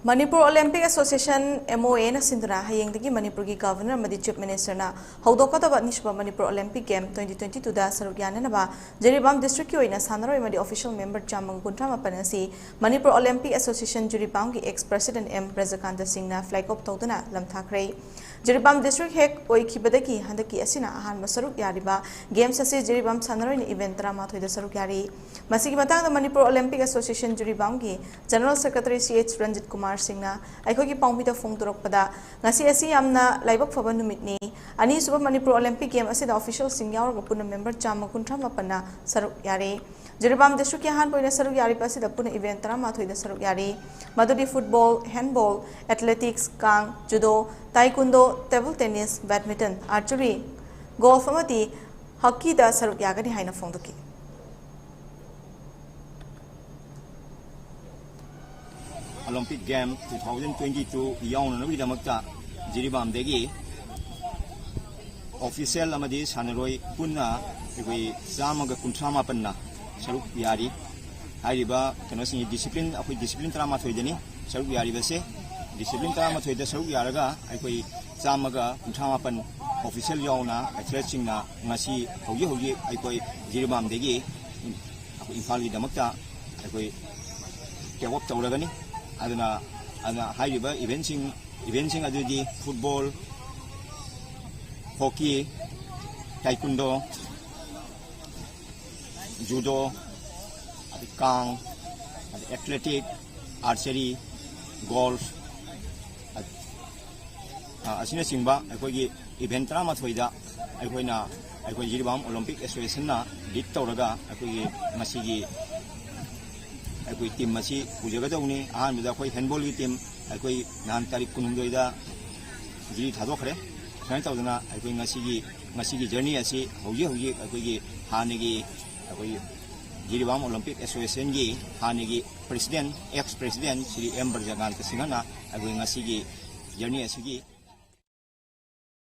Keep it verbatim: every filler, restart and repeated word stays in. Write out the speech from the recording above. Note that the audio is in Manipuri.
ꯃꯅꯤꯄꯨꯔ ꯑꯣꯂꯦꯝꯄꯤꯛ ꯑꯦꯁꯣꯁꯤꯌꯦꯁꯟ, MOA, ꯅ ꯁꯤꯟꯗꯨꯅ ꯍꯌꯦꯡꯗꯒꯤ ꯃꯅꯤꯄꯨꯔꯒꯤ ꯒꯚꯔꯅꯔ ꯑꯃꯗꯤ ꯆꯤꯐ ꯃꯤꯅꯤꯁꯇꯔꯅ ꯍꯧꯗꯣꯛꯀꯗꯕ ꯑꯅꯤꯁꯨꯕ Manipur Olympic game twenty twenty-two ꯗ ꯁꯔꯨꯛ ꯌꯥꯅꯅꯕ ꯖꯤꯔꯤꯕꯥꯝ ꯗꯤꯁꯇ꯭ꯔꯤꯛꯀꯤ ꯑꯣꯏꯅ ꯁꯥꯟꯅꯔꯣꯏ ꯑꯃꯗꯤ ꯑꯣꯐꯤꯁꯤꯌꯦꯜ ꯃꯦꯝꯕꯔ ꯆꯥꯝꯃꯒ ꯀꯨꯟꯊ꯭ꯔꯥ ꯃꯥꯄꯟ ꯑꯁꯤ ꯃꯅꯤꯄꯨꯔ ꯑꯣꯂꯦꯝꯄꯤꯛ ꯑꯦꯁꯣꯁꯤꯌꯦꯁꯟ ꯖꯤꯔꯤꯕꯥꯝꯒꯤ ꯑꯦꯛꯁ ꯄ꯭ꯔꯦꯁꯤꯗꯦꯟꯠ ꯑꯦꯝ ꯕ꯭ꯔꯖꯀꯥꯟꯇ ꯁꯤꯡꯅ ꯐ꯭ꯂꯦꯒ ꯑꯣꯐ ꯇꯧꯗꯨꯅ ꯂꯝꯊꯥꯈ꯭ꯔꯦ꯫ ꯖꯤꯔꯤꯕꯥꯝ ꯗꯤꯁꯇ꯭ꯔꯤꯛ ꯍꯦꯛ ꯑꯣꯏꯈꯤꯕꯗꯒꯤ ꯍꯟꯗꯛꯀꯤ ꯑꯁꯤꯅ ꯑꯍꯥꯟꯕ ꯁꯔꯨꯛ ꯌꯥꯔꯤꯕ ꯒꯦꯝꯁ ꯑꯁꯤ ꯖꯤꯔꯤꯕꯥꯝ ꯁꯥꯟꯅꯔꯣꯏꯅ ꯏꯚꯦꯟꯠ ꯇꯔꯥꯃꯥꯊꯣꯏꯗ ꯁꯔꯨꯛ ꯌꯥꯔꯤ꯫ ꯃꯁꯤꯒꯤ ꯃꯇꯥꯡꯗ ꯃꯅꯤꯄꯨꯔ ꯑꯣꯂꯦꯝꯄꯤꯛ ꯑꯦꯁꯣꯁꯤꯌꯦꯁꯟ ꯖꯤꯔꯤꯕꯥꯝꯒꯤ general secretary C H Ranjit Kumar ꯁꯤꯡꯅ ꯑꯩꯈꯣꯏꯒꯤ ꯄꯥꯎꯃꯤꯗ ꯐꯣꯡꯗꯣꯔꯛꯄꯗ, ꯉꯁꯤ ꯑꯁꯤ ꯌꯥꯝꯅ ꯂꯥꯏꯕꯛ ꯐꯕ ꯅꯨꯃꯤꯠꯅꯤ꯫ ꯑꯅꯤꯁꯨꯕ ꯃꯅꯤꯄꯨꯔ ꯑꯣꯂꯦꯝꯄꯤꯛ ꯒꯦꯝ ꯑꯁꯤꯗ ꯑꯣꯐꯤꯁꯤꯌꯦꯜꯁꯤꯡ ꯌꯥꯎꯔꯒ ꯄꯨꯟꯅ ꯃꯦꯝꯕꯔ ꯆꯥꯝꯃ ꯀꯨꯟꯊ꯭ꯔꯥ ꯃꯥꯄꯟꯅ ꯁꯔꯨꯛ ꯌꯥꯔꯤ꯫ ꯖꯤꯔꯤꯕꯥꯝ ꯗꯤꯁꯇ꯭ꯔꯤꯛꯀꯤ ꯑꯍꯥꯟꯕ ꯑꯣꯏꯅ ꯁꯔꯨꯛ ꯌꯥꯔꯤꯕ ꯑꯁꯤꯗ ꯄꯨꯟꯅ ꯏꯚꯦꯟꯠ ꯇꯔꯥꯃꯥꯊꯣꯏꯗ ꯁꯔꯨꯛ ꯌꯥꯔꯤ꯫ ꯃꯗꯨꯗꯤ ꯐꯨꯠꯕꯣꯜ, ꯍꯦꯟꯗꯕꯣꯜ, ꯑꯦꯊꯂꯦꯇꯤꯛꯁ, ꯀꯥꯡ, judo, taekwondo, table tennis, badminton, archery, golf ꯑꯃꯗꯤ ꯍꯣꯀꯤꯗ ꯁꯔꯨꯛ ꯌꯥꯒꯅꯤ ꯍꯥꯏꯅ ꯐꯣꯡꯗꯣꯛꯈꯤ꯫ Olympic game two thousand twenty two ꯌꯥꯎꯅꯅꯕꯒꯤꯗꯃꯛꯇ ꯖꯤꯔꯤꯕꯥꯝꯗꯒꯤ ꯑꯣꯐꯤꯁꯤꯌꯦꯜ ꯑꯃꯗꯤ ꯁꯥꯟꯅꯔꯣꯏ ꯄꯨꯟꯅ ꯑꯩꯈꯣꯏ ꯆꯥꯝꯃꯒ ꯀꯨꯟꯊ꯭ꯔꯥ ꯃꯥꯄꯟꯅ ꯁꯔꯨꯛ ꯌꯥꯔꯤ꯫ ꯍꯥꯏꯔꯤꯕ ꯀꯩꯅꯣꯁꯤꯡ, ꯗꯤꯁꯤꯄ꯭ꯂꯤꯟ, ꯑꯩꯈꯣꯏ ꯗꯤꯁꯤꯄ꯭ꯂꯤꯟ ꯇꯔꯥꯃꯥꯊꯣꯏꯗꯅꯤ ꯁꯔꯨꯛ ꯌꯥꯔꯤꯕꯁꯦ꯫ ꯗꯤꯁꯤꯄ꯭ꯂꯤꯟ ꯇꯔꯥꯃꯥꯊꯣꯏꯗ ꯁꯔꯨꯛ ꯌꯥꯔꯒ ꯑꯩꯈꯣꯏ ꯆꯥꯝꯃꯒ ꯀꯨꯟꯊ꯭ꯔꯥ ꯃꯥꯄꯟ ꯑꯣꯐꯤꯁꯤꯌꯦꯜ ꯌꯥꯎꯅ ꯑꯦꯊꯂꯦꯠꯁꯤꯡꯅ ꯉꯁꯤ ꯍꯧꯖꯤꯛ ꯍꯧꯖꯤꯛ ꯑꯩꯈꯣꯏ ꯖꯤꯔꯤꯕꯥꯝꯗꯒꯤ ꯑꯩꯈꯣꯏ ꯏꯝꯐꯥꯜꯒꯤꯗꯃꯛꯇ ꯑꯩꯈꯣꯏ ꯇꯦꯛ ꯑꯣꯐ ꯇꯧꯔꯒꯅꯤ꯫ ꯑꯗꯨꯅ, ꯑꯗꯨꯅ ꯍꯥꯏꯔꯤꯕ ꯏꯚꯦꯟꯁꯤꯡ, ꯏꯚꯦꯟꯁꯤꯡ ꯑꯗꯨꯗꯤ ꯐꯨꯠꯕꯣꯜ, ꯍꯣꯀꯤ, ꯇꯥꯏꯀꯨꯟꯗꯣ, ꯖꯨꯗꯣ, ꯑꯗꯩ ꯀꯥꯡ, ꯑꯗꯩ ꯑꯦꯊꯂꯦꯇꯤꯛ, ꯑꯥꯔꯆꯔꯤ, ꯒꯣꯜꯐ, ꯑ-, ꯑ-, ꯑꯁꯤꯅꯆꯤꯡꯕ ꯑꯩꯈꯣꯏꯒꯤ ꯏꯚꯦꯟ ꯇꯔꯥꯃꯥꯊꯣꯏꯗ ꯑꯩꯈꯣꯏꯅ, ꯑꯩꯈꯣꯏ ꯖꯤꯔꯤꯕꯥꯝ ꯑꯣꯂꯦꯝꯄꯤꯛ ꯑꯦꯁꯣꯁꯤꯌꯦꯁꯟꯅ ꯂꯤꯗ ꯇꯧꯔꯒ ꯑꯩꯈꯣꯏꯒꯤ ꯃꯁꯤꯒꯤ ꯑꯩꯈꯣꯏ ꯇꯤꯝ ꯑꯁꯤ ꯄꯨꯖꯒꯗꯧꯕꯅꯤ꯫ ꯑꯍꯥꯟꯕꯗ ꯑꯩꯈꯣꯏ ꯍꯦꯟꯗꯕꯣꯜꯒꯤ ꯇꯤꯝ ꯑꯩꯈꯣꯏ ꯅꯍꯥꯟ ꯇꯥꯔꯤꯛ ꯀꯨꯟꯍꯨꯝꯗꯣꯏꯗ ꯖꯤꯔꯤ ꯊꯥꯗꯣꯛꯈ꯭ꯔꯦ꯫ ꯁꯨꯃꯥꯏꯅ ꯇꯧꯗꯅ ꯑꯩꯈꯣꯏ ꯉꯁꯤꯒꯤ, ꯉꯁꯤꯒꯤ ꯖꯔꯅꯤ ꯑꯁꯤ ꯍꯧꯖꯤꯛ ꯍꯧꯖꯤꯛ ꯑꯩꯈꯣꯏꯒꯤ ꯍꯥꯟꯅꯒꯤ ꯑꯩꯈꯣꯏꯒꯤ ꯖꯤꯔꯤꯕꯥꯝ ꯑꯣꯂꯦꯝꯄꯤꯛ ꯑꯦꯁꯣꯁꯤꯌꯦꯁꯟꯒꯤ ꯍꯥꯟꯅꯒꯤ president, ex president Shri M Brajakanta ꯁꯤꯡꯍꯅ ꯑꯩꯈꯣꯏ ꯉꯁꯤꯒꯤ ꯖꯔꯅꯤ ꯑꯁꯤꯒꯤ